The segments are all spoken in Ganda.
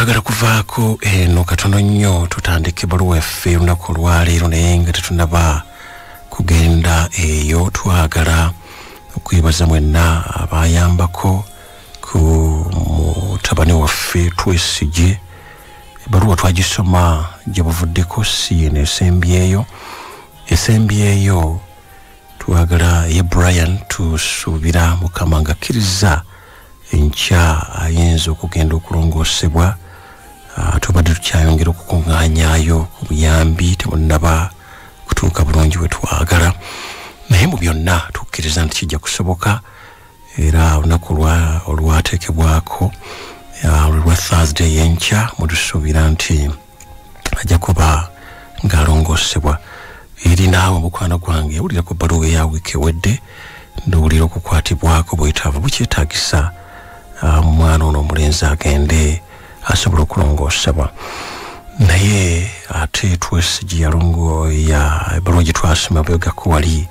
Twagala kuvaako eno katono nnyo tutandike ebbaluwa yaffe olunaku olwaleero, naye nga tetunaba kugenda eyo twagala okwebaza mwenna abayambako ku mutabani waffe Twesigye. Ebbaluwa twagisoma gye buvuddeko, si eno esembyeyo. Esembyeyo twagala ye Brian, tusuubira Mukama ng'akkiriza enkya ayinza okugenda okulongoosebwa. Tubadde tukyayongera okukuŋŋaanyaayo obuyambi, tebunnaba kutuuka bulungi bwe twagala, naye mu byonna tukkiriza nti kijja kusoboka. Era olunaku olwateekebwako lwa Thursday enkya, mutusuubira nti ajja kuba ng'alongoosebwa. Eri naawe mukwano gwange owulira ku bbaluwa eya wiiki ewedde, ndowulira okukwatibwako bwetaavu bukyetaagisa omwana ono omulenzi agende asobola okulongoosebwa. Naye ate Twesigye ya ebbaluwa gye twasoma bwegako wali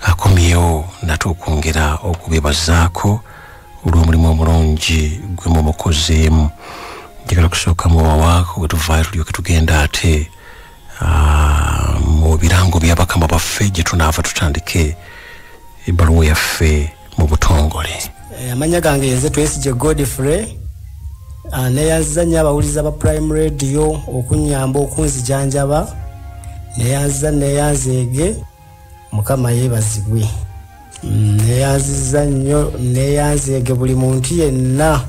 akomyewo nate okwongera okubebazaako olw'omulimu omulungi gwe mumukozeemu. Njagala kusooka muwawaako bwe tuvaayo tulyoke tugenda ate mu birango bya bakama baffe gye tunaava tutandike ebbaluwa yaffe mu butongole. Amannya gange yenze Twesigye Godfrey. Neyanziza nnyo abawuliza ba Prime Radio okunnyamba okunzijanjaba. Neyanziza neyanzeege, Mukama yeebazibwe. Neyanziza nnyo neyanzeege buli muntu yenna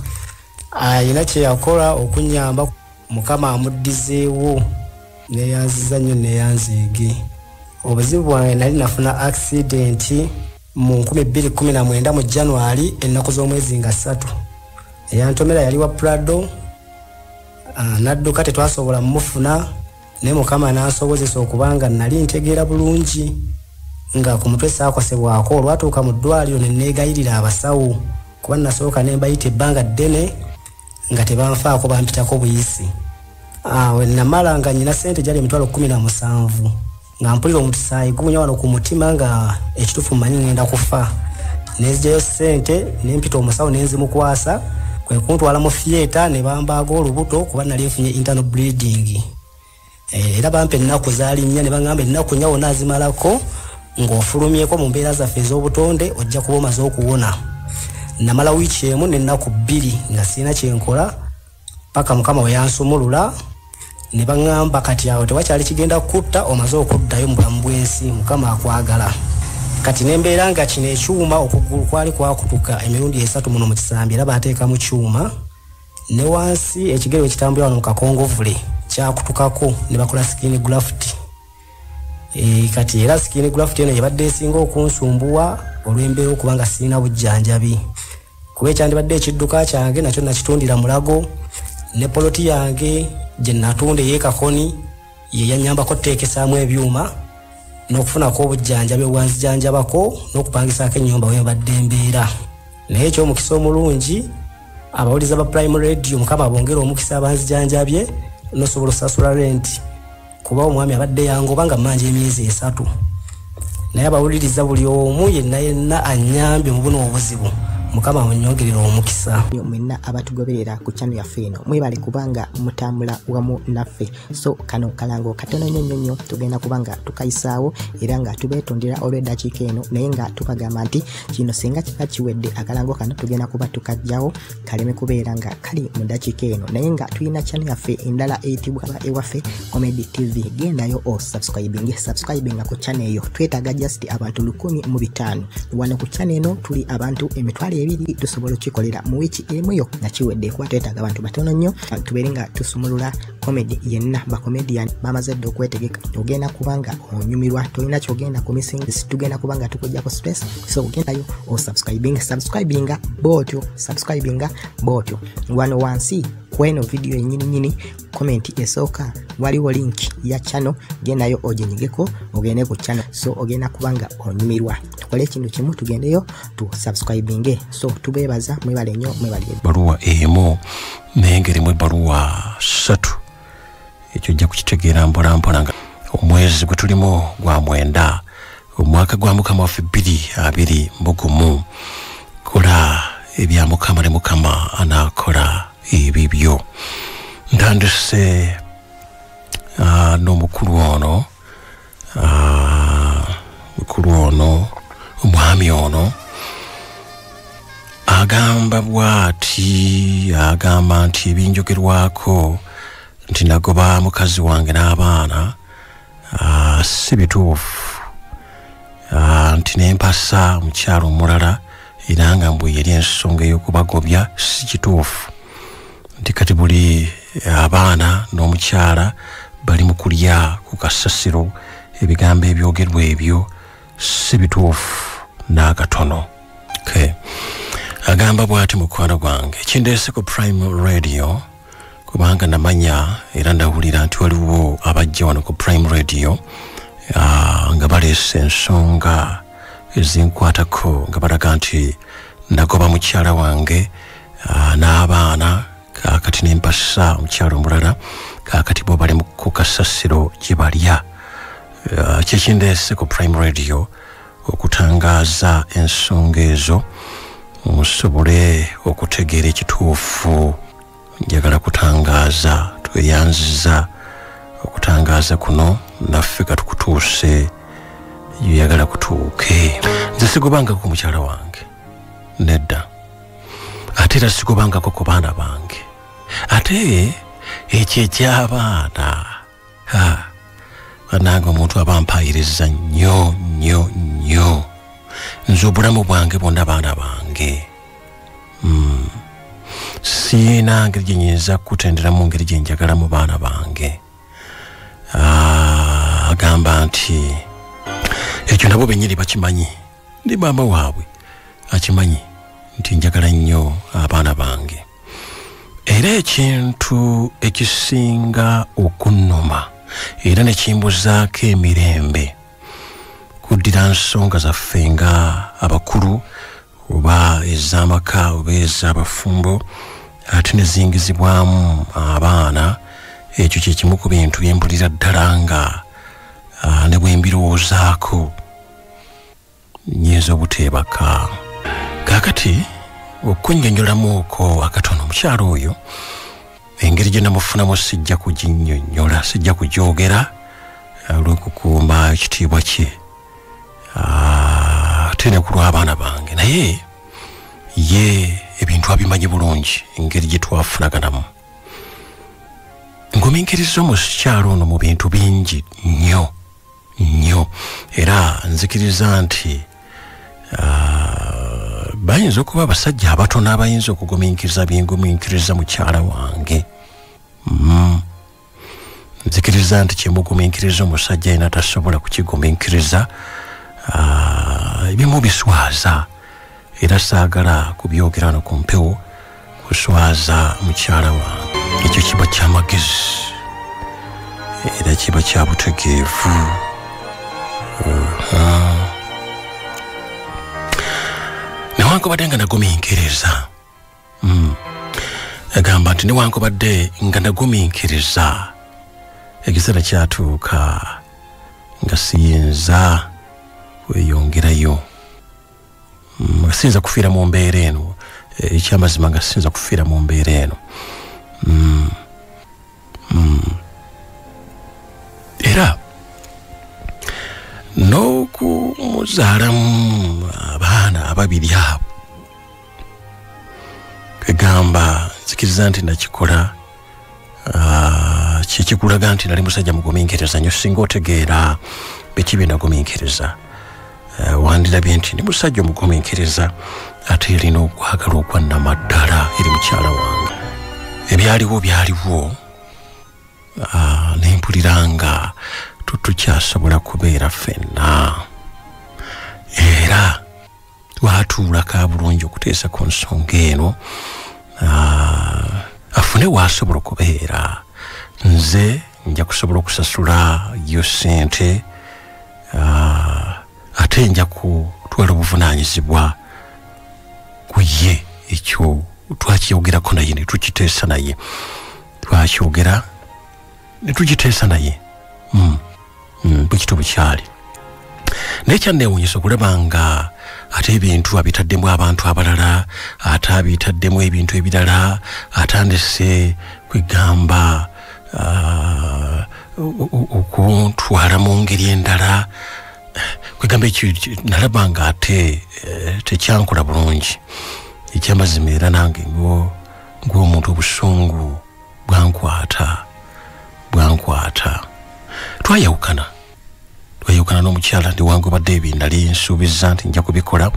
ayina kye yakola okunnyamba, Mukama amuddizeewo. Neyanziza nnyo neyanzeege. Obuzibu bwange nali nafuna accident mu 2019 mu January ennaku z'omwezi nga 3. Eyantomera yali wa Prado, nadduka tetwasobola mufuna, naye Mukama n'ansobozesa okubanga nali ntegeera bulungi nga ku mutwe saakosebwako. Olwatuuka mu ddwaliro ne neegayirira abasawo, kuba nasooka ne mbayita ebbanga ddene nga tebanfaako, bampitako buyisi. We namala nga nnyina ssente gyali 17,000, nga mpulira omusaayi guwunya wano ku mutima nga ekituufu mmanyi ngenda kufa. Nenzigyayo ssente ne mpita omusawo ne nzimukwasa, kwe kuntwala mu theatre ne bambaaga olubuto kuba nali nfunye internal bleeding. Era bampa ennaku zaali 4 ne baŋŋamba ennaku 4 wonna azimalako ng'ofulumyeko mu mbeera zaffe ez'obutonde ojja kuba omaze okuwona. Namala wiiki emu n'ennaku 2 nga sirina kye nkola paka Mukama we yansumulula ne baŋŋamba kati awo tewakyali kigenda kutta, omaze okuddayo mu bulamu bw'ensi, Mukama akwagala. Kati nembeera nga kino ekyuma okugulu kwali kwakutuka emirundi 3 muno mu kisambi, era baateekamu kyuma, ne wansi ekigere we kitambulira wano mu kakongovule kyakutukako ne bakola skin graft. Kati era skin graft eno yebadde esinga okunsumbuwa olw'embeera okuba nga sirina bujjanjabi, kuba ekyandibadde ekidduka kyange nakyo nakitundira Mulago, ne poloti yange gye natunda ey'e Kakoni ye yannyambako tteekesaamu ebyuma n'okufunako obujjanjabi obwanzijanjabako n'okupangisaako ennyumba we mbadde mbeera. Naye eky'omukisa omulungi abawuliza ba Prime Radio, Mukama abongere omukisa, abanzijanjabye nosobola osasula renti, kuba omwami abadde yangoba nga mmanja emyezi 3. Naye abawuliriza buli omu yenna yenna annyambye mu buno obuzibu, Mukama amunyongerera omukisa. Mwenna abatugoberera ku channel yaffe eno mwebale kubanga mutambula wamu naffe. So kano kalango katono nnyo nnyo nnyo tugenda kubanga tukayisaawo era nga tubeetondera olw'eddakiika eno, naye nga tubagamba nti kino singa kiba kiwedde akalango kano tugenda kuba tukajjawo kaleme kubeera nga kali mu ddakiika eno. Naye nga tulina channel yaffe endala eyitibwa Ewaffe Comedy TV, gendayo o subscribing, subscribinga ku channel eyo. Twetaaga just abantu 1,005 wano ku channel eno, tuli abantu 20,000, tusobola okukikolera mu wiiki emu yo nga kiwedde, kuba twetaaga abantu batono nnyo tubeere nga tusumulula comedy yenna. Bacomedian bamaze dda okwetegeka, ogenda kubanga onyumirwa, tolina kyogenda ku missing, tugenda kubanga tukujjako stress. So ogendayo osubscribing, subscribinga bwotyo, subscribinga bwotyo. Wano wansi kweno video yennyini nyini comment esooka waliwo link ya channel, gendayo oginyigeko ogende ku channel. So ogenda kubanga onyumirwa. Tukole ekintu kimu, tugendeyo tu subscribinge. So tubeebaza, mwebale nnyo, mwebale. Ebbaluwa emu naye ng'erimu ebbaluwa 3, ekyo ojja kukitegeera mpolampola nga omwezi gwe tulimu gwa 9, omwaka gwa Mukama waffe 2021. Kola ebya Mukama ne Mukama anaakola ebibyo. Ntandise n'omukulu ono, mukulu ono, omwami ono agamba bw'ati, agamba nti ebinjogerwako nti nagoba mukazi wange n'abaana si bituufu, nti nempasa omukyalo omulala era nga mbwe yeri ensonga ey'okubagobya si kituufu, nti kati buli abaana n'omukyala bali mu kulya ku kasasiro, ebigambo ebyogerwa ebyo si bituufu n'akatono. Okay. Agamba bw'ati, mukwano gwange, ekindeese ku Prime Radio kubanga namanya era ndawulira nti waliwo abajja wano ku Prime Radio nga baleese ensonga ezinkwatako, nga balaga nti nagoba mukyala wange n'abaana, kaakati nempasa omukyala omulala, kaakati bo bali ku kasasiro gye balya. Kyekindeese ku Prime Radio okutangaaza ensonga ezo musobole okutegeera ekituufu. Njagala kutangaaza, tweyanziza okutangaaza kuno, naffe katukutuuse yagala kutuuke. Nze sigobangako ku mukyala wange, nedda, ate era sigobangako ku baana bange, ate ekyo eky'abaana bannange omuntu aba mpaayiriza nnyo nnyo nnyo. Nze obulamu bwange bwonna baana bange. Siina ngeri gye nyinza kutenderamu ngeri gye njagalamu baana bange. Agamba nti ekyo nabo bennyini bakimanyi, ndi maama waabwe akimanyi nti njagala nnyo abaana bange. Era ekintu ekisinga okunnuma era ne kimbuzaako emirembe kuddira nsonga zaffe nga abakulu oba ez'amaka oba ez'abafumbo ate ne ziyingizibwamu abaana. Ekyo kye kimu ku bintu bye mpulira ddala nga ne bwe mbirowoozaako nnyinza obuteebaka. Kaakati okunnyonnyolamu okwo akatono, omukyalo oyo engeri gye namufunamu sijja kuginnyonnyola, sijja kugyogera olw'okukuuma ekitiibwa kye ate ne ku lw'abaana bange, naye ye ebintu abimanyi bulungi engeri gye twafunaganamu. Ngumiikiriza omukyalo ono mu bintu bingi nnyo nnyo, era nzikiriza nti bayinza okuba abasajja abatono abayinza okugumiikiriza byengumiikiriza mukyala wange. Nzikiriza nti kyemugumiikiriza omusajja yena tasobola kukigumiikiriza, ebimu biswaza, era saagala kubyogera no ku mpewo kuswaza mukyala wange. Ekyo kiba kyamagezi era kiba kya butegeevu. Newankubadde nga nagumiikiriza, agamba nti newankubadde nga nagumiikiriza, ekiseera kyatuuka nga siyinza kweyongerayo, nga siyinza kufiira mu mbeera eno. Ekyamazima nga siyinza kufiira mu mbeera eno. Era n'okumuzaalamu abaana ababiri abo, kwegamba nzikiriza nti nakikola kikikulaga nti nali musajja mugumiikiriza nnyo. Singa otegeera biki bye nagumiikiriza, wandirabye nti ndi musajja omugumiikiriza ate erina okwagala okwannamaddala eri mukyala wange. Ebyaliwo byaliwo, nempulira nga tutukyasobola kubeera ffenna, era twatuulako bulungi okuteesa ku nsonga eno, afune waasobola okubeera. Nze nja kusobola okusasula yo ssente, ate nja kutwala obuvunaanyizibwa ku ye. Ekyo twakyogerako naye ne tukiteesa naye, twakyogera ne tukiteesa naye. Bwe kityo bwe kyali. Naye kyanneewuunyisa okulaba nga ate ebintu abitaddemu abantu abalala, ate abitaddemu ebintu ebirala, atandise Kwegamba okuntwala mu ngeri endala. Kwegamba ekyo nalaba nga ate tekyankola bulungi. Ekyamazima era nange ng'omuntu obusungu bwankwata. Twayawukana n'omukyala newankubadde ebyo nali nsuubiza nti nja kubikola,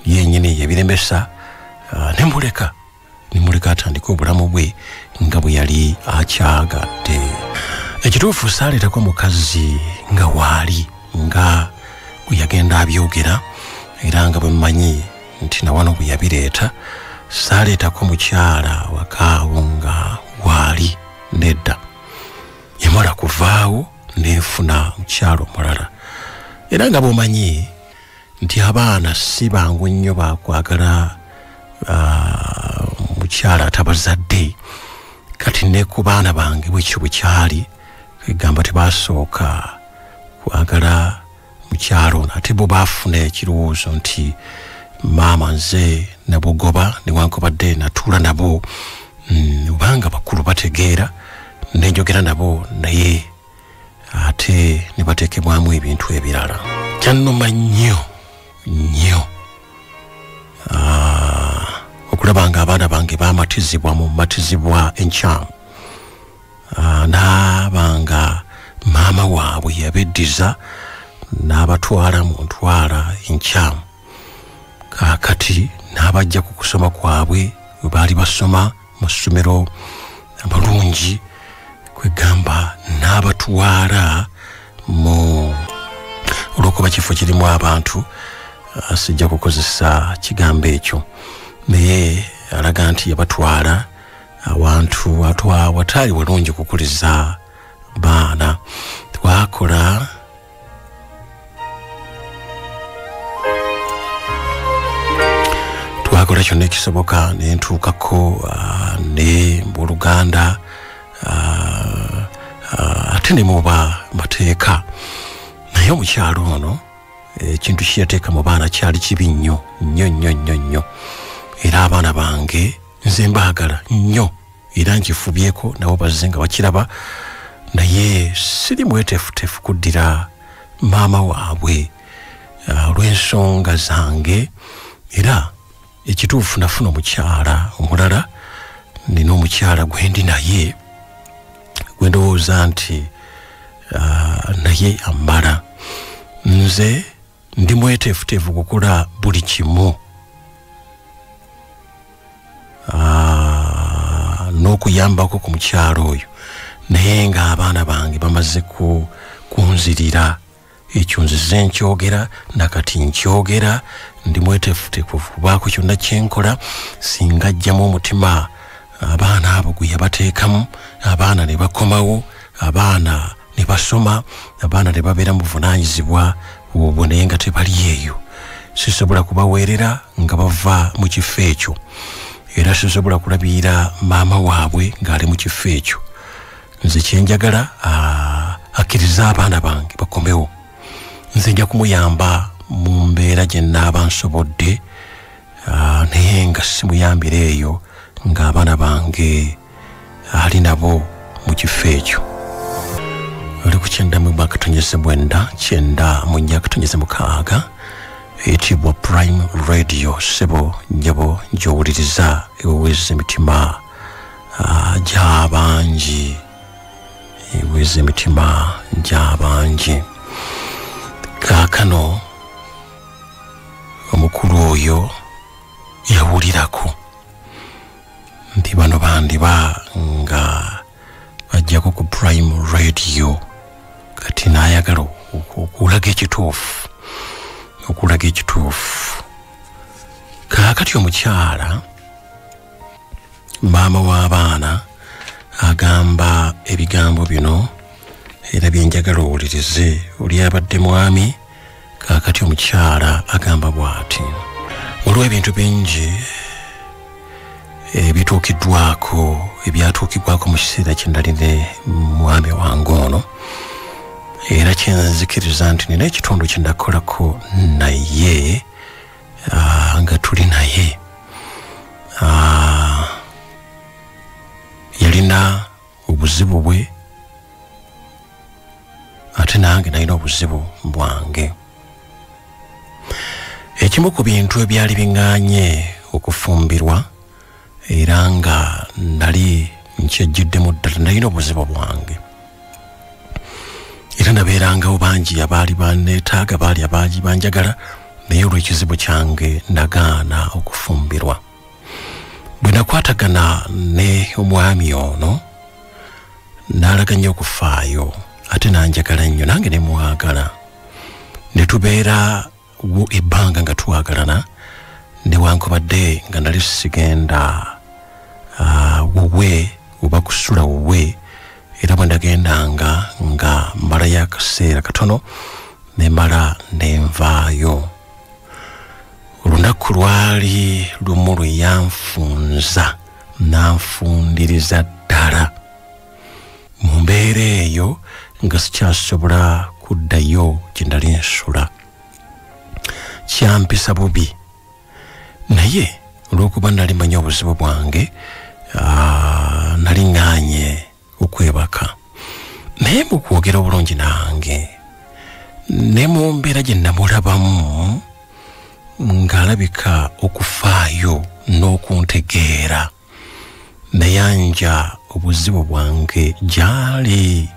yennyini yebiremesa, nemuleka atandike obulamu bwe nga bwe yali akyagadde. Ekituufu saaleetako mukazi nga waali nga bwe yagenda abyogera, era nga bwe mmanyi nti nawano bwe yabireeta, saaleetako mukyala wakaawo nga waali nedda. Yamala kuvaawo nenfuna mukyala omulala. Era nga bw'omanyi nti abaana si bangu nnyo bakwagala mukyala atabazadde. Kati ne ku baana bange bwekyo bwe kyali, kwegamba tebasooka kwagala mukyala ono, ate bo baafuna ekirowoozo nti maama nze nabugoba, newankubadde natuula nabo obanga bakulu bategeera, nenjogera nabo, naye ate ne bateekebwamu ebintu ebirala. Kyannuma nnyo nnyo okulaba nga abaana bange bamatizibwa mu matizibwa enkyamu, n'abanga maama waabwe yabeddiza n'abatwala mu ntwala enkyamu. Kaakati n'abajja ku kusoma kwabwe bwe baali basoma mu ssomero amalungi, kwegamba n'abatwala mu olw'okuba kifo kirimu abantu, sijja kukozesa kigambo ekyo, naye alaga nti yabatwala awantu wataali walungi kukuliza baana. Twakola kyonna ekisoboka, nentuukako ne booluganda, ate ne muba mateeka. Naye omukyalo ono ekintu kiyateeka mu baana kyali kibi nnyo nnyo nnyo nnyo nnyo. Era abaana bange nze mbaagala nnyo, era nkifubyeko nabo bazze nga bakiraba, naye siri mweteefuteefu kuddira maama waabwe olw'ensonga zange. Era ekituufu nafuna omukyala omulala, nina omukyala gwe ndi naye gwe ndowooza nti naye amala. Nze ndi mweteefuteefu kukola buli kimu n'okuyambako ku mukyalo oyo, naye ng'abaana bange bamaze kunzirira. Ekyo nzize nkyogera nakati nkyogera, ndi mweteefuteefu kubaako kyonna kyenkola. Singa ajjamu omutima abaana abo gwe yabateekamu, abaana ne bakomawo, abaana ne basoma, abaana ne babeera mu buvunaanyizibwa obwo, naye nga tebali eyo. Sisobola kubaweerera nga bava mu kifo ekyo, era sisobola kulabirira maama waabwe ng'ali mu kifo ekyo. Nze kyenjagala akkiriza abaana bange bakomewo. Nze nja kumuyamba mu mbeera gye nnaaba nsobodde, naye nga simuyambira eyo ng'abaana bange ali nabo mu kifo ekyo. Oli ku 91.9 94.6 eyitibwa Prime Radio. Ssebo nnyabo gy'owuliriza eweweza emitima gy'abangi, eweweza emitima gy'abangi. Kaakano omukulu oyo yawulirako nti bano bandiba nga bajjako ku Prime Radio, kati n'ayagala okulaga ekituufu, okulaga ekituufu. Kaakati omukyala maama w'abaana agamba ebigambo bino, era byenjagala owulirize. Oli abadde mwami, kaakati omukyala agamba bw'ati: waliwo ebintu bingi ebituukiddwako, ebyatuukibwako mu kiseera kye nali ne mwami wange ono, era kyenzikiriza nti nina ekitundu kye ndakolako naye nga tuli naye. Yalina obuzibu bwe, ate nange nalina obuzibu bwange. Ekimu ku bintu ebyali biŋŋaanye okufumbirwa, era nga nali nkyejjiddemu ddala, nalina obuzibu bwange. Era nabeerangawo bangi abaali banneetaaga, baali abangi banjagala, naye olw'ekizibu kyange nagaana okufumbirwa. Bwe nakwatagana ne omwami ono, n'alaga nnyo okufaayo, ate n'anjagala nnyo, nange ne mwagala. Ne tubeera ebbanga nga twagalana, newankubadde nga nali sigenda wuwe oba kusula wuwe, era bwe ndagendanga nga mmalayo akaseera katono ne mmala ne nvaayo. Olunaku lwali lumu lwe yanfunza, n'anfundiriza ddala. Mu mbeera eyo nga sikyasobola kuddayo gye nali nsula. Kyampisa bubi, naye olw'okuba nali mmanyi obuzibu bwange, nali ŋŋaanye okwebaka. Naye mu kwogera obulungi nange, ne mu mbeera gye namulabamu, ng'alabika okufaayo n'okuntegeera, nayanja obuzibu bwange gy'ali,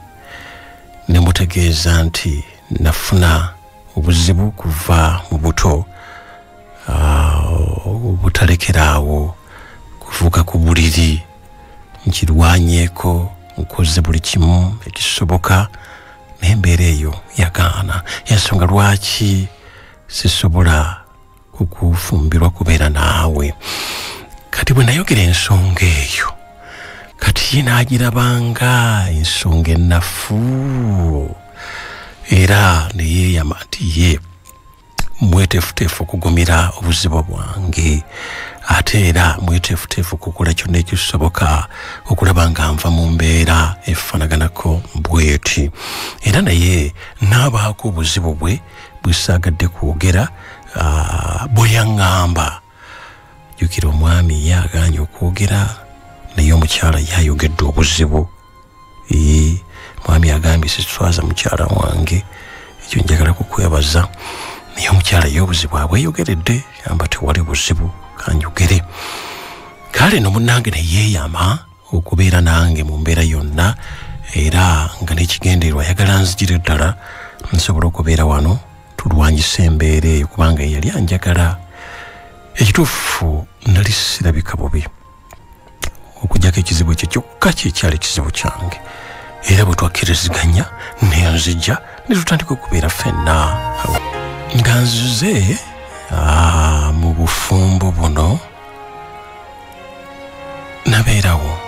ne mutegeeza nti nafuna obuzibu kuva mu buto, obutalekeraawo kuvuuka ku buliri, nkirwanyeeko, nkoze buli kimu ekisoboka, naye embeera eyo yagaana. Ensonga lwaki sisobola kukufumbirwa kubeera naawe. Kati bwe nayogera ensonga eyo, kati ye n'agirabanga ensonga ennafu, era ne yeeyama nti ye mweteefuteefu okugumira obuzibu bwange, ate era mweteefuteefu okukola kyonna ekisoboka okulaba nga nva mu mbeera efaanaganako bweti. Era naye n'abaako obuzibu bwe bwesaagadde kwogera, bwe yaŋŋamba. Jjukira omwami ye agaanye okwogera, naye omukyala ye ayogedde obuzibu. Mwami agambye siswaza mukyala wange, ekyo njagala kukwebaza. Naye omukyala ye obuzibu abweyogeredde, amba tewali buzibu, kanjogere. Kale no munnange ne yeeyama okubeera nange mu mbeera yonna, era nga n'ekigendererwa ayagala nzigire ddala nsobola okubeera wano tulwanyise embeera eyo, kubanga ye yali anjagala. Ekituufu nali sirabika bubi, okuggyako ekizibu ekyo kyokka kyekyali ekizibu kyange. Era bwe twakkiriziganya ne nzija ne tutandika okubeera ffenna. Nga nzize mu bufumbo buno, nabeerawo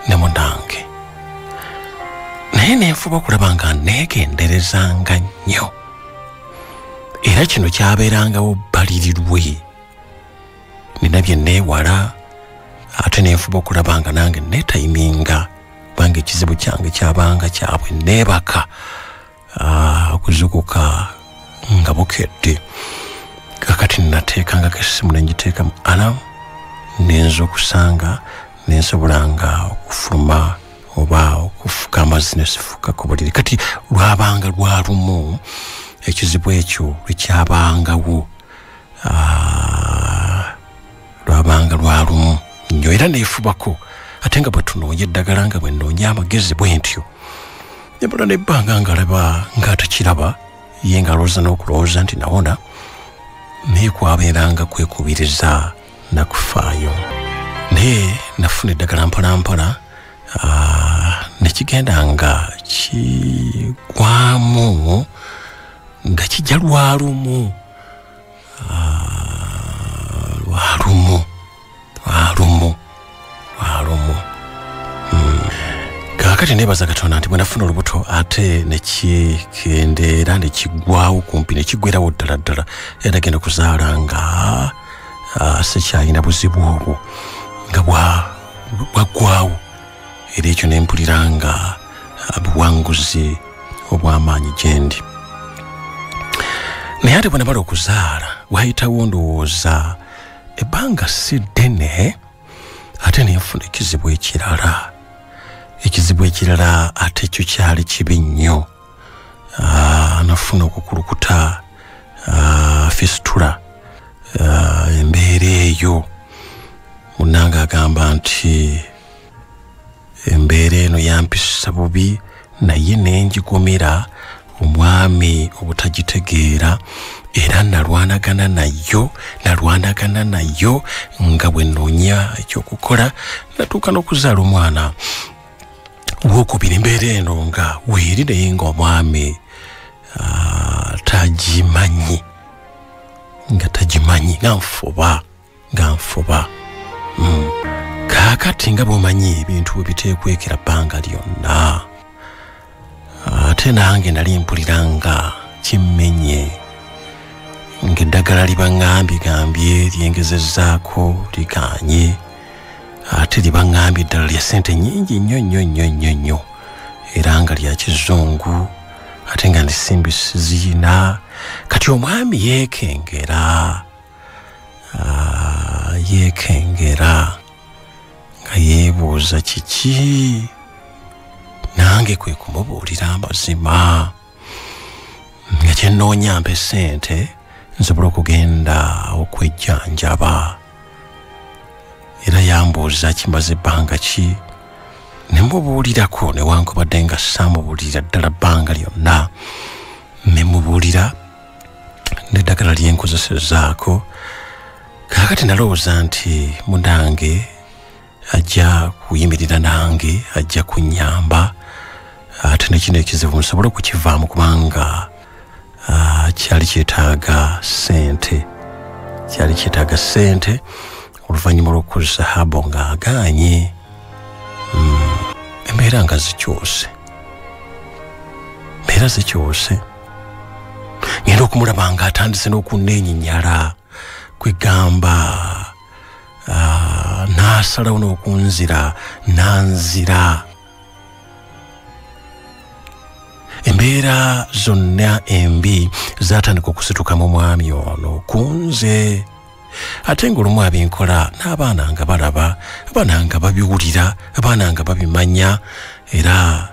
ne munnange, naye nenfuba okulaba nga neegenderezanga nnyo, era kino kyabeerangawo bbalirirwe. Nina bye neewala, ate nenfuba okulaba nga nange neetayiminga, kubanga ekizibu kyange kyabanga kyabwe neebaka okuzuukuka nga bukedde. Kakati nateekangako essimu ne ngiteeka mu alamu, nenza okusanga nensobolanga okufuluma oba okufuka amazzi ne sifuka ku buliri. Kati lwabanga lwalumu ekizibu ekyo lwekyabangawo, lwabanga lwalumu nnyo, era neefubako. Ate nga bwe tunoonya eddagala, nga bwe nnoonya amagezi bwe ntyo, nemala nebbanga ngalaba ng'atakiraba, ye ng'alowooza n'okulowooza nti nawona, naye kwabeeranga kwekubiriza nakufaayo. Naye nafuna eddagala mpolampola, ne kigenda nga kigwamu, nga kijja lwalumu, lwalumu, lwalumu, lwalumu. Kaakati neebaza Katonda nti bwe nafuna olubuto ate ne kikendeera, ne kiggwawo kumpi, ne kiggwerawo ddala ddala. Era nagenda okuzaala nga sikyalina buzibu obwo, nga bwaggwawo. Era ekyo ne mpulira nga buwanguzi obw'amaanyi gye ndi. Naye ate bwe namala okuzaala, waayitawo ndowooza ebbanga si ddene, ate ne nfuna ekizibu ekirala. Ekizibu ekirala ate ekyo kyali kibi nnyo, nafuna okukulukuta fistula. Embeera eyo munnange agamba nti embeera eno yampisa bubi, naye nenjigumira omwami obutagitegeera, era nalwanagana nayo nga bwe nnoonya ekyokukola. Natuuka n'okuzaala omwana wokubiri. Embeera eno nga weeri, naye nga omwami tagimanyi, nga nfuba. Kaakati nga bw'omanyi ebintu bwe biteekwekera bbanga lyonna, ate nange nali mpulira nga kimmenye, ng'eddagala libaŋŋambye gambye lyengezezzaako liganye, ate libaŋŋambye eddala lya ssente nnyingi nnyo nnyo nnyo nnyo nnyo, era nga lya kizungu, ate nga nsimbi siziyina. Kati omwami yeekengera nga yeebuuza kiki. Nange kwe kumubuulira amazima nga kyenoonya mpa essente nsobola okugenda okwejjanjaba. Era yambuuza kimaze ebbanga ki, ne mubuulirako newankubadde nga saamubuulirira ddala bbanga lyonna, ne mubuulira n'eddagala lyenkozesezaako. Kaakati nalowooza nti munnange ajja kuyimirira nange, ajja kunnyamba, ate ne kino ekizibu nsobole okukivaamu, kubanga kyali kyetaaga ssente, oluvannyuma lw'okukozesa habo ng'agaanye. Embeera nga zikyuse, ngenda okumulaba ng'atandise n'okunneenyinyala, kwegamba n'asalawo n'okunzira nanzira. Embeera zonna embi zatandika okusituka mu mwami ono kunze, ate ng'olumu abinkola n'abaana nga balaba, abaana nga babiwulira, abaana nga babimanya, era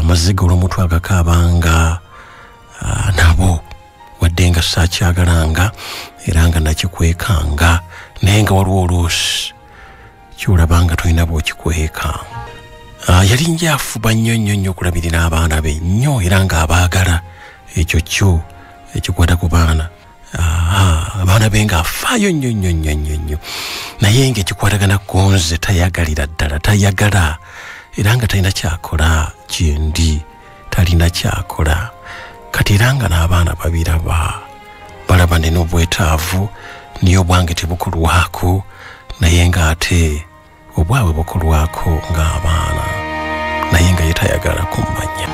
amaziga olumu twagakaabanga nabo, wadde nga saakyagalanga era nga nakikwekanga, naye nga waliwo oluusi kyolaba nga tolina bw'okikweka. Yali njafuba nnyo nnyo nnyo okulabirira abaana be nnyo, era ng'abaagala. Ekyo kyo ekikwata ku baana, abaana be ng'afaayo nnyo nnyo nnyo nnyo nnyo, naye ng'ekikwatagana ku nze tayagalira ddala, tayagala, era nga talina kyakola gyendi, talina kyakola. Kati era nga n'abaana babiraba, balaba nina obwetaavu, niyo obwange tebukolwako, naye ng'ate obwabwe bukolwako ng'abaana, naye nga ye tayagala kummanya.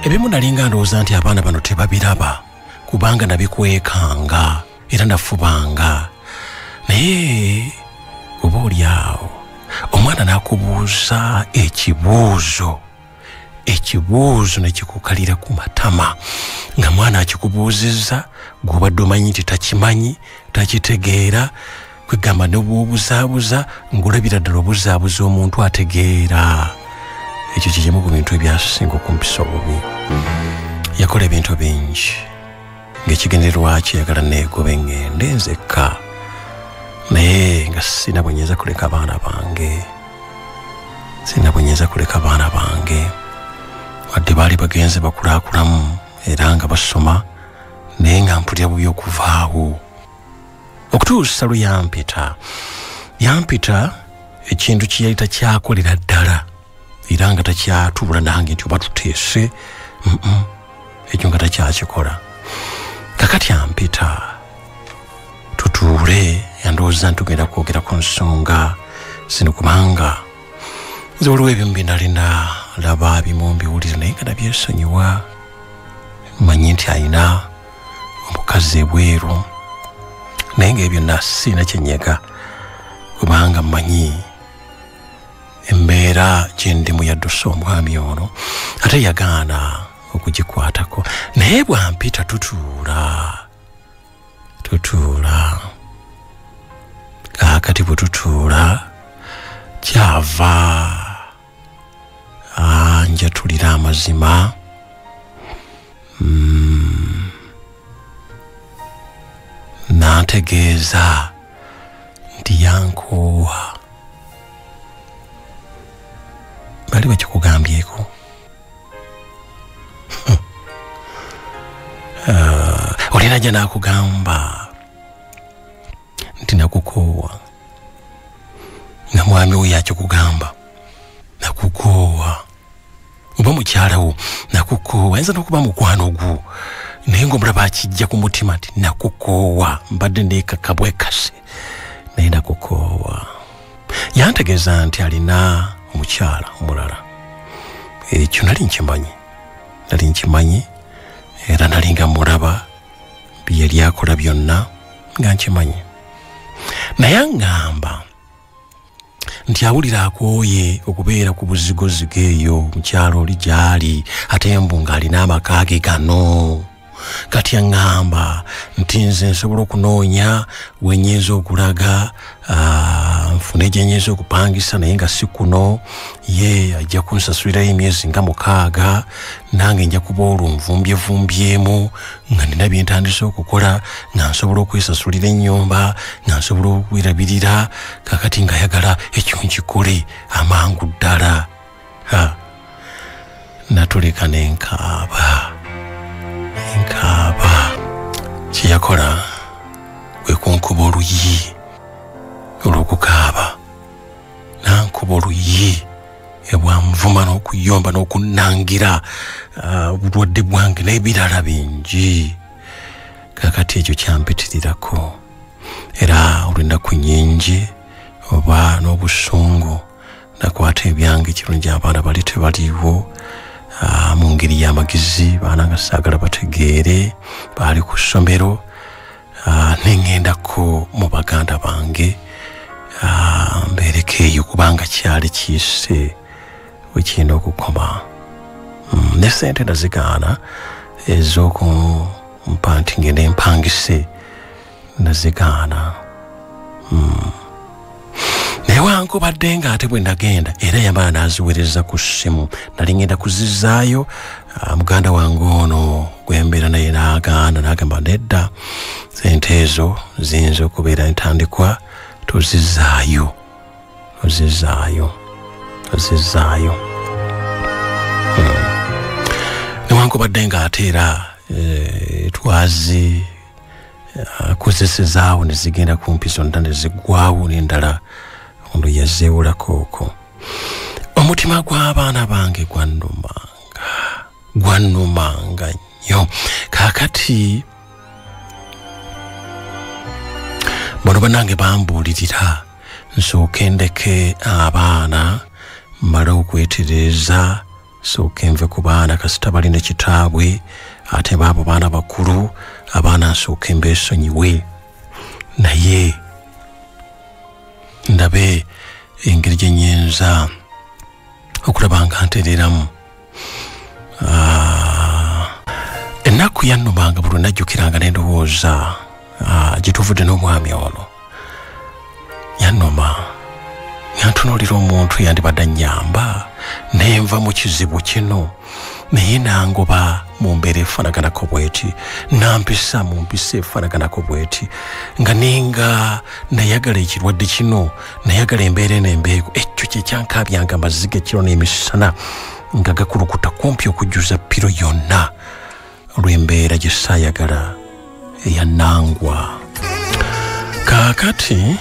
Ebimu nalinga ndowooza nti abaana bano tebabiraba, kubanga nabikwekanga era nafubanga, naye oba oli awo omwana n'akubuuza ekibuuzo ne kikukalira ku matama, nga mwana akikubuuzizza gw'obadde omanyi nti takimanyi, takitegeera, kwegamba ne bw'obuzaabuza ng'olabira ddala obuzaabuza omuntu ategeera. Ekyo kye kimu ku bintu ebyasinga okumpisa obubi. Yakola ebintu bingi ng'ekigendererwa kye yagala neegobe ŋŋende nzekka, naye nga sirina bwe nnyinza kuleka abaana bange, wadde baali bagenze bakulakulamu era nga basoma, naye nga mpulira bubi okuvaawo. Okutuusa lwe yampita ekintu kye yali takyakolera ddala, era nga takyatuula nange nti oba tuteese, ekyo nga takyakikola. Kakati ampita tutuule, yandowooza nti tugenda kwogera ku nsonga zino, kubanga nze waliwo ebimu bye nalina laba, bimu mbiwulira, naye nga nabyesonyiwa. Mmanyi nti alina omukazi ebweru, naye nga ebyo byonna sirina kyenyega, kubanga mmanyi embeera gye ndimu yadduse omwami ono, ate yagaana okugikwatako. Naye bwampita tutuula, kaakati bwe tutuula kyava Okunjatulira amazima, n'antegeeza nti yankoowa. Bali bakikugambyeko? Olina gye naakugamba nti nakukoowa, nga mwami wo yakikugamba nakukoowa, oba mukyala wo nakukoowa, ayinza n'okuba mukwano gwo, naye ng'omulaba akijja ku mutima nti nakukoowa, mbadde neekaka bwekase naye nakukoowa. Yantegeeza nti alina omukyala omulala. Ekyo nali nkimanyi, era nali nga mulaba bye yali akola byonna nga nkimanyi. Naye aŋŋamba nti awulira akooye okubeera ku buzigozigo eyo mukyalo oli gy'ali, ate mbu ng'alina amaka ge gano. Kati aŋŋamba nti nze nsobola okunoonya we nnyinza okulaga, nfune gye nnyinza okupangisa, naye nga si kuno. Ye ajja kunsasulirayo emyezi nga 6, nange nja kuba olwo nvumbyevumbyemu nga nina bye ntandise okukola, nga nsobola okwesasulira ennyumba, nga nsobola okwerabirira. Kakati ng'ayagala ekyo nkikole amangu ddala. Natuleka nenkaaba. Kyeyakola kwe kunkuba oluyi olw'okukaaba, nankuba oluyi ebwanvuma n'okuyomba n'okunnangira obulwadde bwange n'ebirala bingi. Kakati ekyo kyampitirirako, era olw'ennaku nnyingi oba n'obusungu nakwata ebyange. Kirungi abaana bali tebaliiwo, mu ngeri y'amagezi, baana nga saagala bategeere, baali ku ssomero. Neŋŋendako mu baganda bange mbeereko eyo, kubanga kyali kiyise wekirina okukoma. Ne sente nazigaana ez'okumpa nti ngende mpangise, nazigaana. Naye wankubadde nga ate bwe nagenda era yamala n'aziweereza ku ssimu, nali ngenda kuzizaayo. Muganda wange ono gwembeera naye n'agaana, n'agamba nedda, sente ezo ziyinza okubeera entandikwa, tozizaayo, tozizaayo, tozizaayo. Newankubadde nga ate era twazi kozesezaawo ne zigenda kumpi zonna ne ziggwawo, n'endala ono yazeewolako okwo. Omutima gw'abaana bange gwannumanga nnyo. Kaakati bano bannange bambuulirira nsooke ndeke abaana mmale okwetereeza, nsooke nve ku baana kasita balina kitaabwe, ate baabo baana bakulu, abaana nsooke mbeesonyiwe, naye ndabe engeri gye nnyinza okulaba nga ntereramu. Ennaku yannumanga buli najjukiranga n'endowooza gye tuvudde n'omwami ono. Yannuma nga ntunuulira omuntu yandibadde annyamba nenva mu kizibu kino, naye nangoba mu mbeera efaanaganako bweti, nampisa mu mpisa efaanaganako bweti, nga ninga nayagala ekirwadde kino, nayagala embeera eno embeeko. Ekyo kye kyankaabyanga amaziga ekiro n'emisana nga gakulukuta kumpi okujjuza piro yonna olw'embeera gye saayagala eyannangwa. Kaakati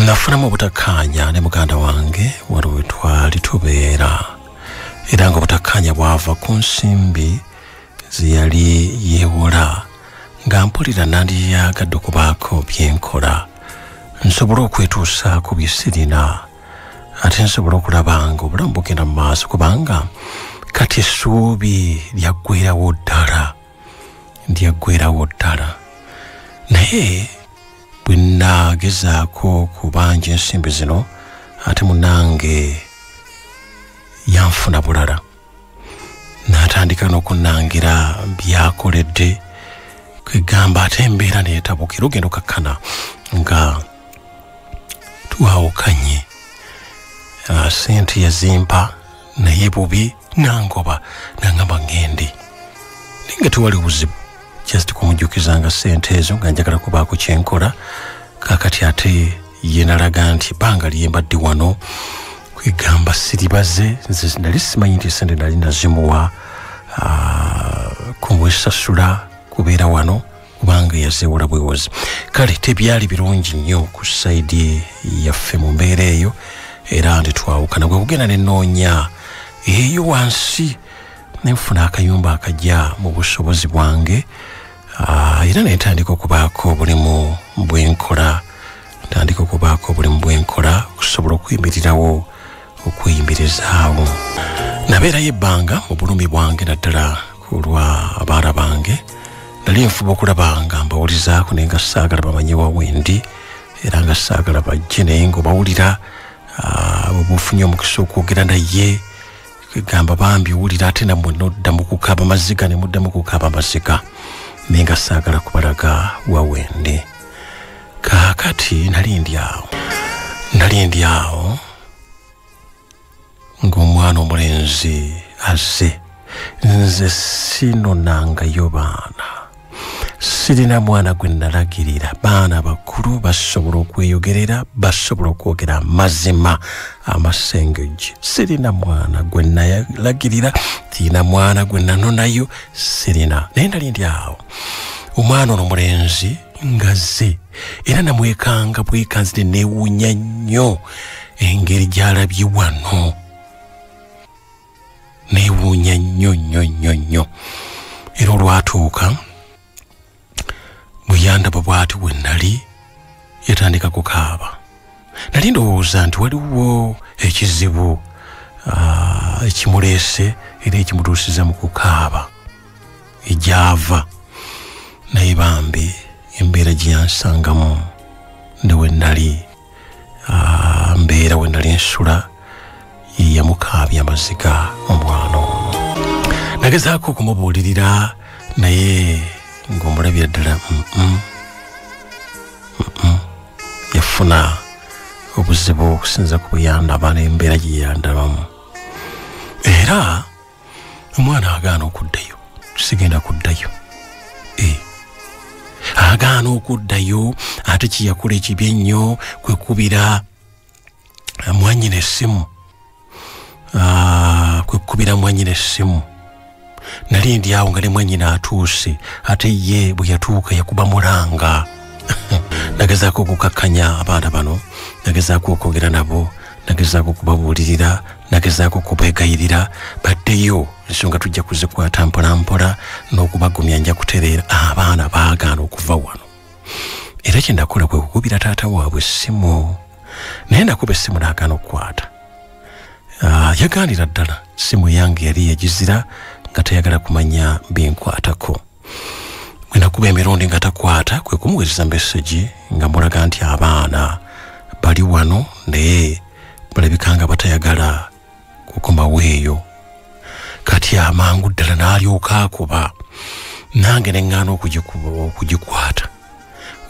nafunamu obutakkaanya ne muganda wange waliwo we twali tubeera, era nga obutakkaanya bwava ku nsimbi ze yali yeewola, nga mpulira nandyagadde okubaako bye nkola nsobole okwetuusaako bye sirina, ate nsobole okulaba nga obulamu bugenda mu maaso, kubanga kati essuubi lyaggwerawo ddala, lyaggwerawo ddala. Naye bwe naagezaako okubanja ensimbi zino, ate munnange yanfuna bulala, n'atandika n'okunnangira byakoledde, kwegamba ate embeera neetabukira ogenda okakkana nga Twawukanye, sente yazimpa naye bubi nangoba nangamba ngende, naye nga tewali buzibu, just kumujjukizanga sente ezo nga njagala kubaako kyenkola. Kakati ate ye nalaga nti ebbanga lyembadde wano kwegamba siribaze, nze nali simanyi nti sente nali nazimuwa kumwesasula kubeera wano kubanga yazeewola bwewozi. Kale tebyali birungi nnyo ku sayidi yaffe mu mbeera eyo, era nti twawukana. Bwe kugenda nenoonya eyo wansi nenfuna akayumba akajja mu busobozi bwange, era nentandika okubaako obulimu bwenkola, ntandika okubaako obulimu bwenkola okusobola okuyimirirawo, okweyimirizaawo. Nabeerayo ebbanga mu bulumi bwange, naddala ku lwa abaana bange. Nali nfuba okulaba nga mbawulizaako, naye nga saagala bamanye wa wendi, era nga saagala bajje, naye ng'obawulira bwe ofunye omukisa okwogera naye kwegamba bambi owulira, ate nammwe nodda mu kukaaba maziga, ne mudda mu kukaaba maziga, naye nga saagala kubalaga wa wendi. Kaakati nali ndi awo ng'omwana omulenzi azze. Nze sinonangayo baana, sirina mwana gwe nalagirira. Baana bakulu basobola okweyogerera, basobola okwogera amazima amasengejje. Sirina mwana gwe nalagirira, sirina mwana gwe nanonayo, sirina. Naye nali ndi awo omwana ono omulenzi ngazze, era namwekanga bwekanzi, ne neewuunya nnyo engeri gy'alabye wano, neewuunya nnyo nnyo nnyo nnyo. Era olwatuuka bwe yandaba bw'ati we nali, yatandika kukaaba. Nali ndowooza nti waliwo ekizibu ekimuleese era ekimutuusiza mu kukaaba egyava, naye bambi embeera gye yansangamu ne we nali mbeera we nali nsula yeyamukaabya amaziga omwana ono. Nagezaako okumubuulirira naye ng'omulabira ddala yafuna obuzibu okusinza ku buyandaba n'embeera gye yandabamu. Era omwana agaana okuddayo, sigenda kuddayo. Agaana okuddayo, ate kyeyakola ekibi ennyo kwe kubira mwannyina essimu, kwe kukubira mwannyina essimu. Nali ndi awo nga ne mwannyina atuuse, ate ye bwe yatuuka yakuba mulanga. Nagezaako okukakkanya abaana bano, nagezaako okwogera nabo, nagezaako okubabuulirira, nagezaako okubeegayirira baddeyo, ensonga tujja kuzikwata mpola mpola n'okubagumya nja kutereera. Abaana baagaana okuva wano, era kye nakola kwe kukubira taata waabwe essimu, naye nakuba essimu n'agaana okukwata. Yagaanira ddala, ssimu yange yali yagizira nga tayagala kumanya binkwatako. Bwe nakuba emirundi nga takwata, kwe kumuweereza mesegi nga mulaga nti abaana bali wano naye balabika nga batayagala kukomawo eyo. Kati amangu ddala n'alyoka akuba, nange ne ŋŋaana okugikwata.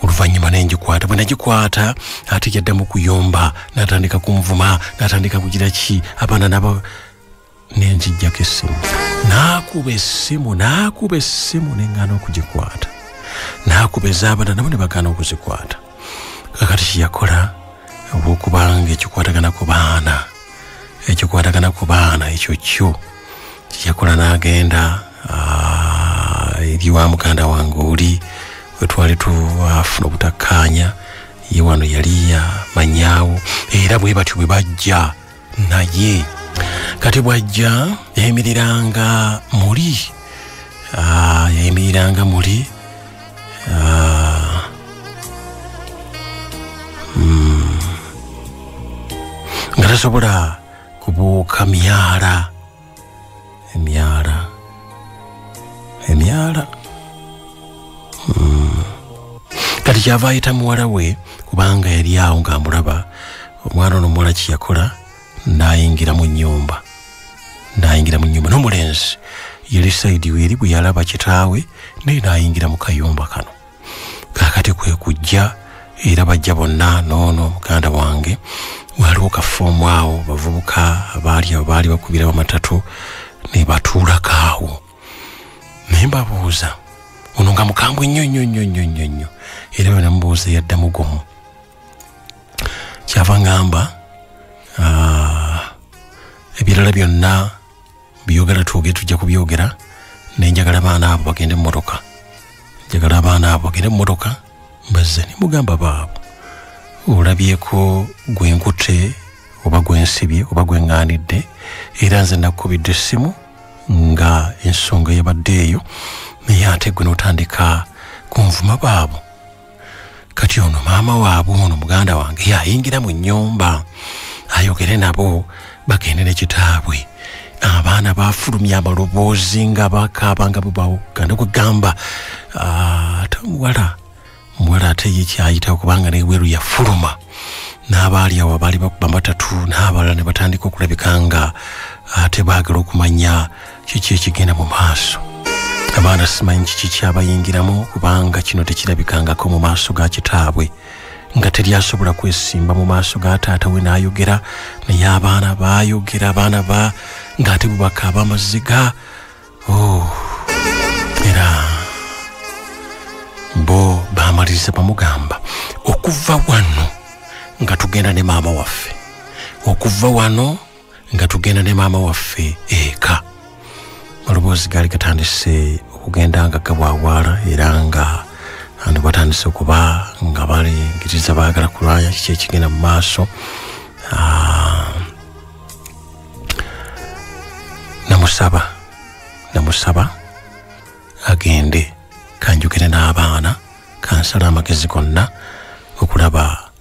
Oluvannyuma ne ngikwata. Bwe nagikwata ate yaddamu kuyomba, n'atandika kunvuma, n'atandika kugira ki abaana nabo, ne njijjako essimu. N'akuba essimu, ne ŋŋaana okugikwata. N'akuba ez'abaana nabo ne bagaana okuzikwata. Kakati kye yakola olw'okubanga ekikwatagana ku baana, ekyo kyo kyeyakola, n'agenda eri wa muganda wange oli we twali tuafuna obutakkaanya, ye wano yali yamanyaawo, era bwe batyo bwe bajja naye. Kati bw'ajja yayimiriranga muli, nga tasobola kubuuka myala. Kati kyava ayita muwala we, kubanga yali awo ng'amulaba. Omwana ono omuwala kye yakola n'ayingira mu nnyumba, n'omulenzi yali sayidi we eri, bwe yalaba kitaawe naye n'ayingira mu kayumba kano. Kaakati kwe kujja Era bajja bonna noono muganda wange waliwo kafoomu awo bavubuka abaali abo baali bakubira bamatatu ne batuulako awo. Naye mbabuuza ono nga mukambwe nnyo nnyo nnyo nnyo nnyo nnyo, era bwe namubuuza yaddamu gumu. Kyava ngamba ebirala byonna byogera twogere tujja kubyogera, naye njagala abaana abo bagende mu mmotoka, njagala abaana abo bagende mu mmotoka. Mbazze ne mugamba baabo olabyeko gwe nkutte oba gwe nsibye oba gwe ŋŋaanidde, era nze nakukubidde essimu nga ensonga yabadde eyo, naye ate gwe n'otandika kunvuma baabo. Kati ono maama waabwe ono muganda wange yayingira mu nnyumba ayogere nabo bagende ne kitaabwe. Abaana bafulumya amaloboozi nga bakaaba nga bwebawogana kwegamba ate omuwala omuwala ate ye kyayitawo kubanga n'ebweru yafuluma n'abaali awo abaali bakuba matatu n'abalala ne batandika okulabika nga ate baagala okumanya kiki ekigenda mu maaso. Abaana simanyi kiki kyabayingiramu kubanga kino tekirabikangako mu maaso ga kitaabwe, nga teryasobola kwesimba mu maaso ga taata we n'ayogera, naye abaana baayogera, abaana ba ng'ate bwe bakaaba amaziga. Era bo baamaliriza bamugamba okuva wano nga tugenda ne maama waffe, okuva wano nga tugenda ne maama waffe eka. Maloboozi gaali gatandise okugenda nga gabwawaala, era nga abantu batandise okuba nga balingiriza baagala kulwanya kiki ekigenda mu maaso. Namusaba agende kanjogere n'abaana, kansala amagezi gonna okulaba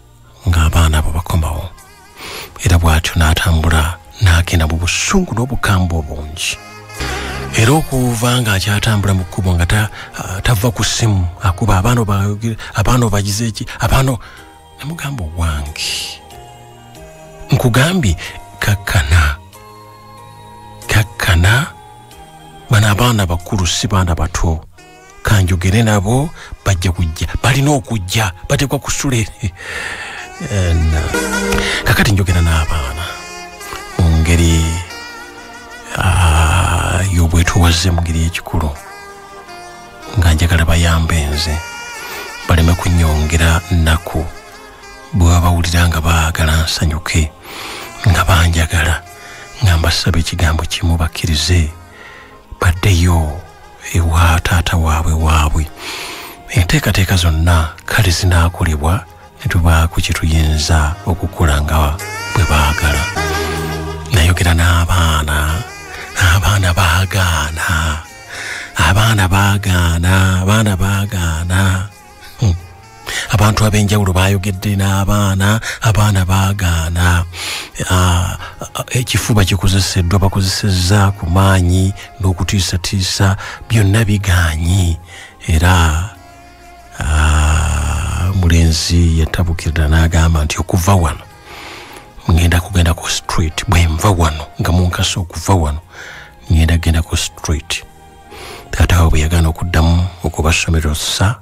ng'abaana abo bakomawo. Era bw'atyo n'atambula n'agenda mu busungu n'obukambwe obungi. Era okuva ng'akyatambula mu kkubo nga tava ku ssimu akuba abaana abaana obagize eki abaana. Namugamba owange nkugambye kakkana kakkana, bano abaana bakulu si baana bato, kanjogere nabo bajja kujja, balina okujja, bateekwa kusula. Kakati njogera n'abaana mu ngeri y'obwetoowaze, mu ngeri y'ekikulu, nga njagala bayambe nze baleme kunnyongera nnaku. Bwe babawulira nga baagala nsanyuke, nga banjagala, nga mbasaba ekigambo kimu bakkirize baddeyo ewa taata waabwe. Enteekateeka zonna kale zinaakolebwa ne tubaako kye tuyinza okukola nga bwe baagala. Nayogera n'abaana, abaana baagaana, abaana baagaana, abaana baagaana. Abantu ab'enjawulo baayogedde n'abaana, abaana baagaana. Ekifuba kikozeseddwa, bakozesezza ku maanyi n'okutiisatiisa, byonna bigaanyi. Era omulenzi yatabukirira n'agamba nti okuva wano ngenda kugenda ku street, bwe nva wano nga munkasa okuva wano ngenda kugenda ku street. Taata waabwe yagaana okuddamu okubasomeresa,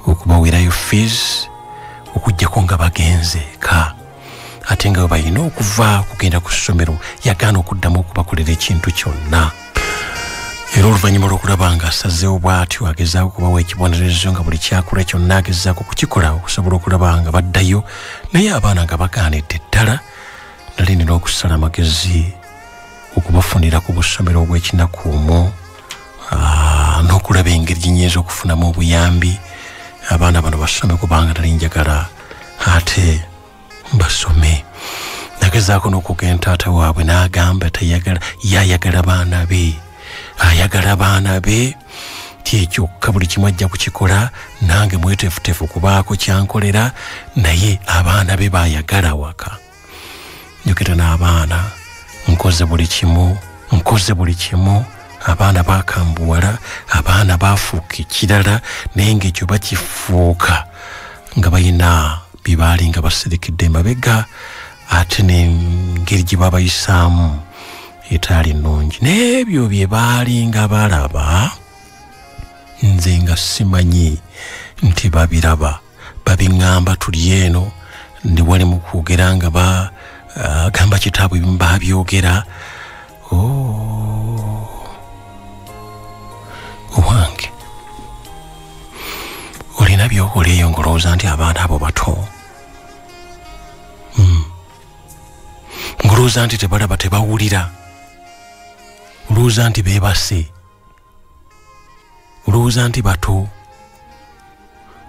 okubawerayo fees, okuggyako nga bagenze eka, ate nga bwe balina okuva kugenda ku ssomero yagaana okuddamu okubakolera ekintu kyonna. Era oluvannyuma lw'okulaba nga asazeewo bw'atyo agezaako okubawa ekibonerezo nga buli kyakola kyonna agezaako okukikola okusobola okulaba nga baddayo, naye abaana nga bagaanidde ddala. Nali nina okusala amagezi okubafunira ku busomero obw'ekinakuumu n'okulaba engeri gye nnyinza okufunamu obuyambi abaana bano basome, kubanga nali njagala ate basome. Nagezaako n'okugenda taata waabwe n'agamba tayagala, yayagala baana be, ayagala baana be, ti ekyokka buli kimu ajja kukikola, nange mweteefuteefu kubaako kyankolera, naye abaana be baayagala waka. Njogera n'abaana, nkoze buli kimu, nkoze buli kimu, abaana bakambuwala, abaana bafuuka ekirala, naye ng'ekyo bakifuuka nga balina bye baali nga basirikiddde emabega, ate n'engeri gye babayisaamu etaali nnungi. N'ebyo bye baali nga balaba nze nga simanyi nti babiraba, Babiŋŋamba tuli eno ndi wali mu kwogera nga bagamba kitaabwe ebimu babyogera. Owange, olina by'okola eyo ng'olowooza nti abaana abo bato, ng'olowooza nti tebalaba, tebawulira, olowooza nti beebase, olowooza nti bato.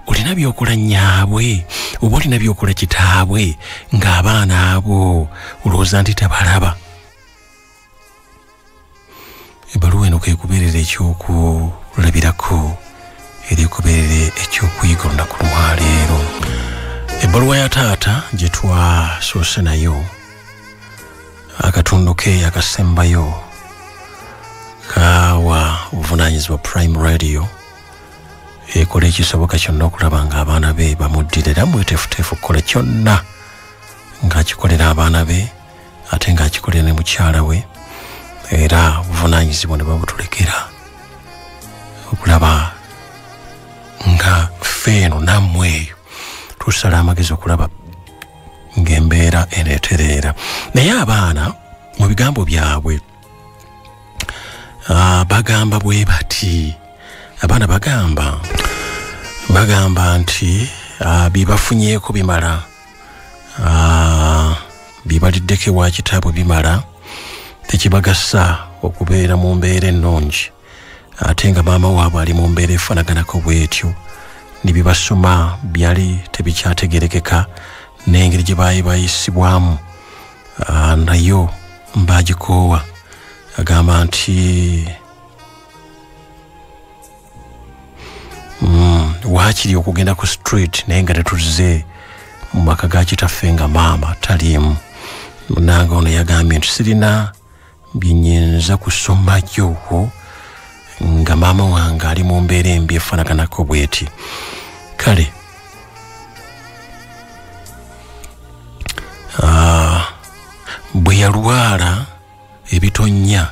Olina by'okola nnyaabwe oba olina by'okola kitaabwe ng'abaana abo olowooza nti tebalaba. Ebbaluwa eno kekubeerera ekyokulabirako era ekubeerere ekyokuyiga olunaku lwaleero. Ebbaluwa ya taata gye twasoose nayo, akatundu ke akasembayo kawa obuvunaanyizibwa Prime Radio ekola ekisoboka kyonna okulaba ng'abaana be bamuddira, era mweteefuteefu okukola kyonna ng'akikolera abaana be ate ng'akikolera ne mukyala we, era obuvunaanyizibwa ne babutulekera okulaba nga ffe eno nammwe eyo tusala amagezi okulaba ng'embeera eneetereera. Naye abaana mu bigambo byabwe bagamba bwe bati, abaana bagamba nti bye bafunyeeko bimala, bye baliddeko ewa kitaabwe bimala, tekibagasa okubeera mu mbeera ennungi ate nga maama waabwe ali mu mbeera efaanaganako bw'etyo. Ne bye basoma byali tebikyategerekeka, n'engeri gye baali bayisibwamu nayo mbagikoowa. Agamba nti waakiri okugenda ku street naye nga tetuzze mu maka ga kitaffe nga maama taliimu. Munange ono yagambye nti sirina byenyinza kusomayo nga maama wange ali mu mbeera embi efaanaganako bw'eti. Kale bwe yalwala ebitonnya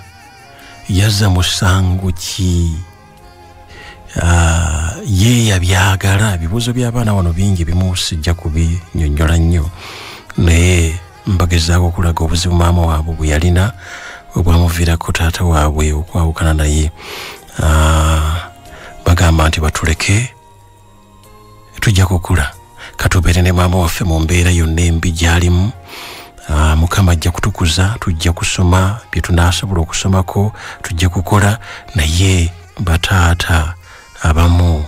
yazza musango ki? Ye yabyagala. Ebibuuzo by'abaana wano bingi, bimu sijja kubinnyonnyola nnyo, naye mbagezaako okulaga obuzibu maama waabwe bwe yalina obwamuviirako taata waabwe okwawukana naye. Bagamba nti batuleke, tujja kukula, katubeere ne maama waffe mu mbeera yonna embi gy'alimu. Mukama ajja kutukuza, tujja kusoma bye tunaasobola okusomako, tujja kukola, naye bataata abamu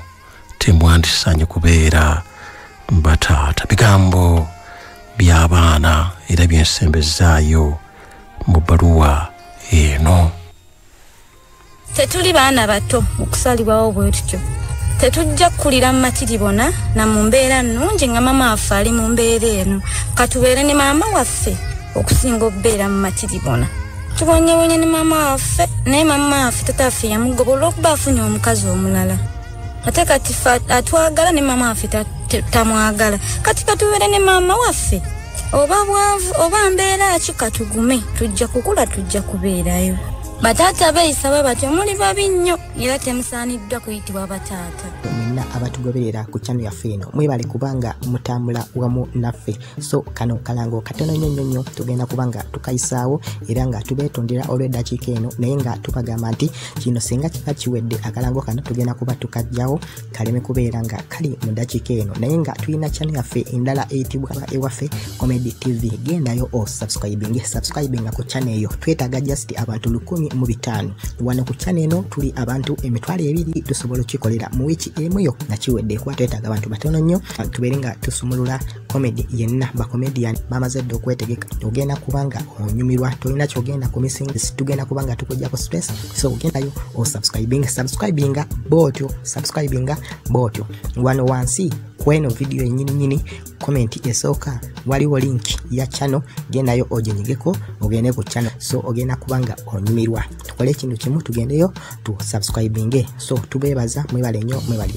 temwandisaanye kubeera bataata. Bigambo by'abaana era byensembezaayo mu bbaluwa eno. Tetuli baana bato okusalibwawo bwe tutyo. Tetujja kukulira mu matiribona na mu mbeera nnungi nga maama waffe ali mu mbeera eno. Katubeere ne maama waffe okusinga okubeera mu matiribona. Tubonyebonye ne maama waffe, naye maama waffe taata waffe yamugoba olw'okuba afunye omukazi omulala. Ate kati atwagala ne maama waffe tamwagala. Kati katubeere ne maama waffe, oba bwavu oba mbeera ki, katugume, tujja kukula, tujja kubeerayo. Bataata beeyisa bwe batyo, muli babi nnyo era temusaaniddwa kuyitibwa bataata. Mwenna abatugoberera ku channel yaffe eno, mwebale kubanga mutambula wamu naffe. So kano kalango katono nnyo nnyo nnyo, tugenda kubanga tukayisaawo era nga tubeetondera olw'eddakiika eno, naye nga tubagamba nti kino singa kiba kiwedde, akalango kano tugenda kuba tukajjawo kaleme kubeera nga kali mu ddakiika eno. Naye nga tulina channel yaffe endala eyitibwa Ewaffe Comedy TV, gendayo osubscribing, subscribinga ku channel eyo. Twetaaga just abantu 1,005 wano ku channel eno, tuli abantu 20,000. Tusobola okukikolera mu wiiki emu yo nga kiwedde, kuba twetaaga abantu batono nnyo tubeere nga tusumulula comedy yenna. Bacomedian bamaze dda okwetegeka, ogenda kubanga onyumirwa, tolina kyogenda ku missing, tugenda kubanga tukujjako stress. So ogendayo osubscribing, subscribinga bwotyo, subscribinga bwotyo. Wano wansi kweno video yennyini nyini, comment esooka waliwo link ya channel, gendayo oginyigeko ogende ku channel. So ogenda kubanga onyumirwa. Tukole ekintu kimu, tugendeyo tu subscribinge. So tubeebaza, mwebale nnyo, mwebale.